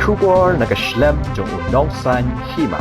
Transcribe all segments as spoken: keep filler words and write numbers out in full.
Khubor na ka shlem jong u nongsaiñ hima.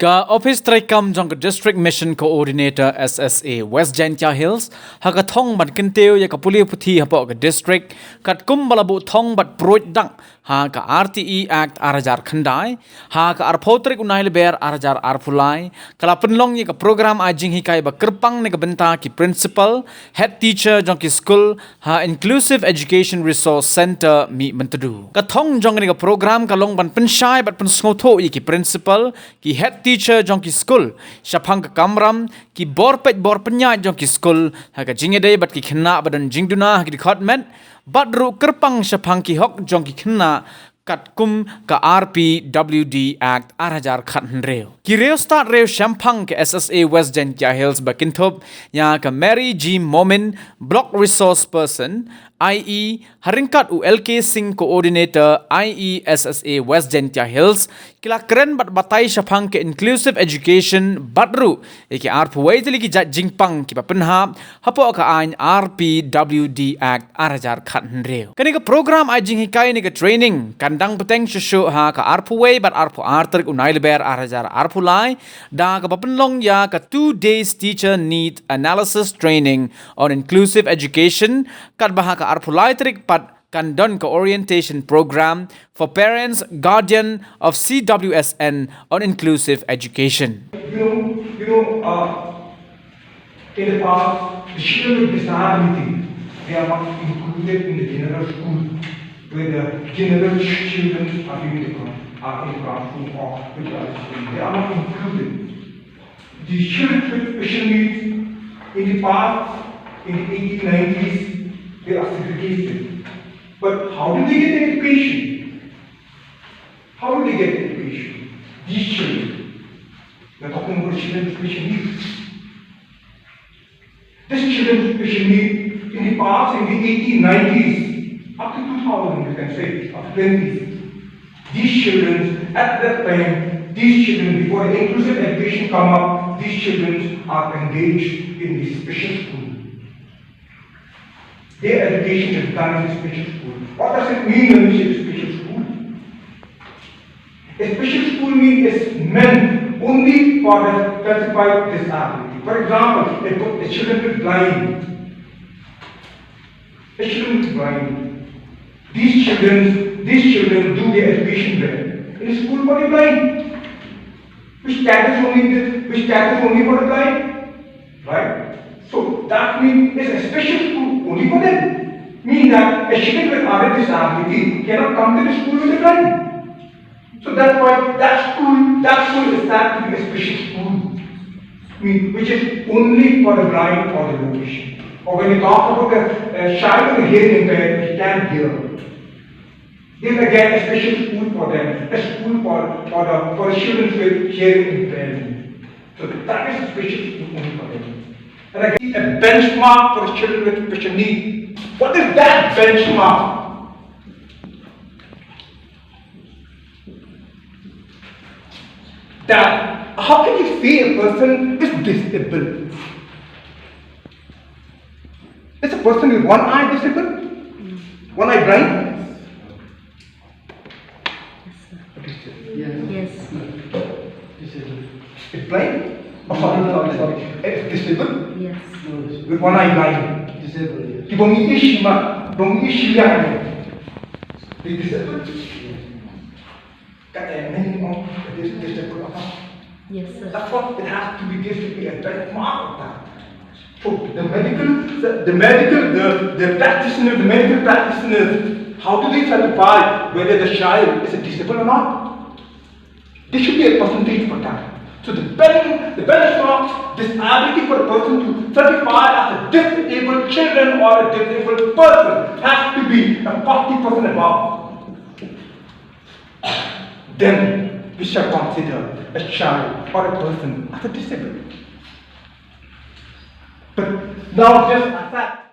Ka Office Treikam jong ka District Mission Coordinator S S A West Jaintia Hills ha ka thong ban kyntiew ïa ka pule puthi hapoh ka district, katkum ba la buh thong bad pruid dak ha ka R T E Act ar hajar khyndai, ha ka arphew tarik u Nailaber ar hajar arphew lai, ka la pynlong ïa ka program ai jinghikai ba kyrpang na ka bynta ki principal, head teacher jong ki skul ha Inclusive Education Resource Centre Mihmyntdu. Ka thong jong kane ka program ka long ban pynshai bad pynsngewthuh ïa ki principal, ki head teacher jong ki skul shaphang ka kamram, ki bor peit bor pynïaid jong ki skul ha ka jingïadei bad ki khynnah ba don jingduna ha ki dkhot met, bad ruh kyrpang shaphang ki hok jong ki khynnah katkum ka R P W D Act ar hajar khathynriew. Ki riewstad riewshemphang ka S S A West Jaintia Hills ba kynthup ïa ka Mary G Momin, Block Resource Person, I E, ha ryngkat u L K Singh, Coordinator, I E, S S A West Jaintia Hills, ki la kren bad batai shaphang ka inclusive education bad ruh ïa ki arphew wei tylli ki jait jingpang kiba pynhap hapoh ka aiñ R P W D Act ar hajar khathynriew. Kane ka program ai jinghikai ne ka training kan dang bteng shuh shuh ha ka arphew wei bad arphew ar tarik u Nailaber ar hajar arphew lai, da kaba pynlong ïa ka two days teacher need analysis training on inclusive education, katba ha ka arphew lai tarik pat kan don ka orientation program for parents, guardian of C W S N on inclusive education. You know, you know, uh, in the past, the children with disability, they are not included in the general school, where the general ch-, children are in the class, are in the classroom or with the other children. They are not included. These children with special needs, in the past, in the eighteen nineties, they are segregated. But how do they get education? How do they get education? These children. We're talking about children with special needs. These children with special needs, in the past, in the eighteen nineties, up to two thousand, you can say, up to twenties, these children, at that time, these children, before the inclusive education come up, these children are engaged in the special school. Their education is done in special school. What does it mean when we say special school? A special school means it's meant only for the specified disability. For example, a, a children with blind, Especially blind. These children, these children do their education well in school for the blind. Which caters only the, which caters only for the blind. Right? So that means it's a special school only for them. Mean that a student with other disability cannot come to the school with the blind. So that's why that school, that school is said to be a special school, mean, which is only for the blind or the low vision. Or when you talk about a, a child with a hearing impairment, he can't hear. Then again, a special school for them, a school for, for the, for children with hearing impairment. So that is a special school only for them. And again, a benchmark for children with special need. What is that benchmark? That how can you say a person is disabled? Is a person with one eye disabled? One eye blind? Yes. It's blind? Oh, sorry, sorry, sorry. It's disabled? Yes. With one eye blind. Disabled, yes. Ki bym ïohi shi ma, bym ïohi shi liang. They disabled? Yes. Kat e meaning of dis-, disabled apa? Yes, sir. That's what it has to be, there should be a benchmark of that. So the medical, the, the medical, the, the practitioners, the medical practitioners, how do they certify whether the child is a disabled or not? There should be a percentage for that. So the ben-, the benchmark disability for a person to certify as a disabled children or a disabled person has to be a forty percent above. Then we shall consider a child or a person as a disabled. But now just as that